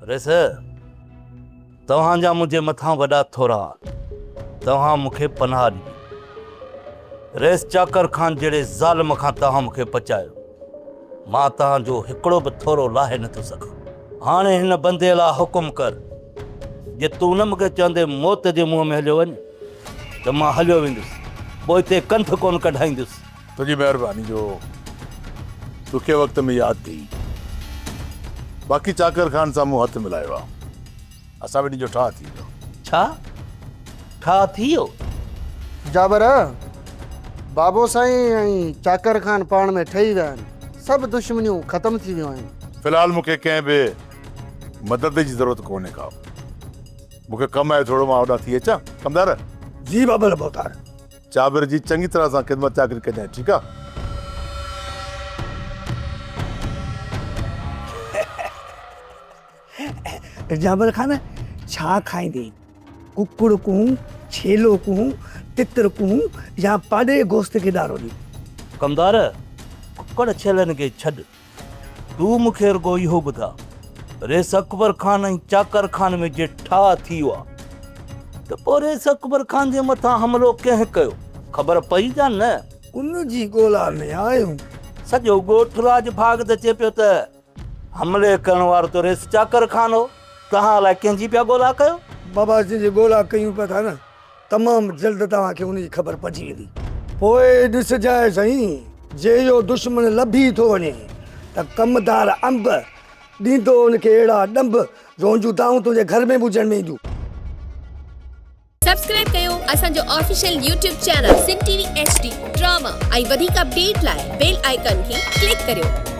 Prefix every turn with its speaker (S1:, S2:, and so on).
S1: ريس، توهان جا منهنجي مٿان وڏا ٿورا آهن. توهان مون کي پناهه ڏني. ريس چاڪر خان جهڙي ظالم کان توهان مون کي بچايو. مان توهان جو هڪڙو به ٿورو لاهي نٿو سگهان. هاڻي هن بندي لاء حڪم ڪر. جي تون نه مون کي چوندين موت جي منهن ۾ هليو وڃ ته مان هليو ويندس. پوئتي ڪنڌ ڪونه ڪڍائيندس.
S2: تنهنجي مهرباني جو ڏکي وقت ۾ ياد ڪئي. باقي چاڪر خان سان مون هٿ ملايو آ. اسان ٻنهي جو ٺاهه ٿي ويو.
S1: ڇا؟ ٺاهه ٿي ويو؟
S3: جابر، بابو سائين ۽ چاڪر خان پاڻ ۾ ٺهي ويا آهن. سڀ دشمنيون ختم ٿي ويون آهن.
S2: في الحال مون کي ڪنهن به مدد جي ضرورت ڪونهي ڪا. مون کي ڪم آهي ٿورو مان هوڏانهن ٿي اچان. ڪمدار!
S4: جي بابل ڀوتار.
S2: جابر جي چڱي طرح سان خدمت چاڪري ڪجانء ٺيڪ آ.
S4: جابر خان ڇا کائيندين؟ ڪڪڙ ڪون، ڇيلو ڪون، تتر ڪون يا پاڏي جي گوشت کي ڏارو ڏي؟
S1: ڪمدار، ڪڪڙ ڇيلن کي ڇڏ. تون مون کي رڳو اهو ٻڌاء، ريس اڪبر خان ۽ چاڪر خان ۾ جي ٺاهه ٿي ويو آ ته پوء ريس اڪبر خان جي مٿان حملو ڪنهن ڪيو؟ خبر پئي يا نه؟
S4: ان جي ڳولا ۾ آهيون.
S1: سڄو ڳوٺ راڄ ڀاڳ تي چئي پيو ته حملي ڪرڻ وارو ته ريس چاڪر خان هو، توهان الائي ڪنهن جي پيا ڳولا ڪيو؟
S4: بابا جنهن جي ڳولا ڪيون پيا ٿا نه، تمام جلد توهان کي ان جي خبر پئجي ويندي. پوء ڏسجانء سائين، جي اهو دشمن لڀي ٿو وڃي ته ڪمدار انب ڏيندو ان کي اهڙا ڏنڀ جو ان جون دانهون تنهنجي گهر ۾ به ٻڌڻ ۾ اينديون.
S5: سبسڪرائب ڪيو اسان جو official YouTube channel Sindh T V H D drama ۽ وڌيڪ اپڊيٽ لاء بيل آئيڪان کي ڪلڪ ڪريو.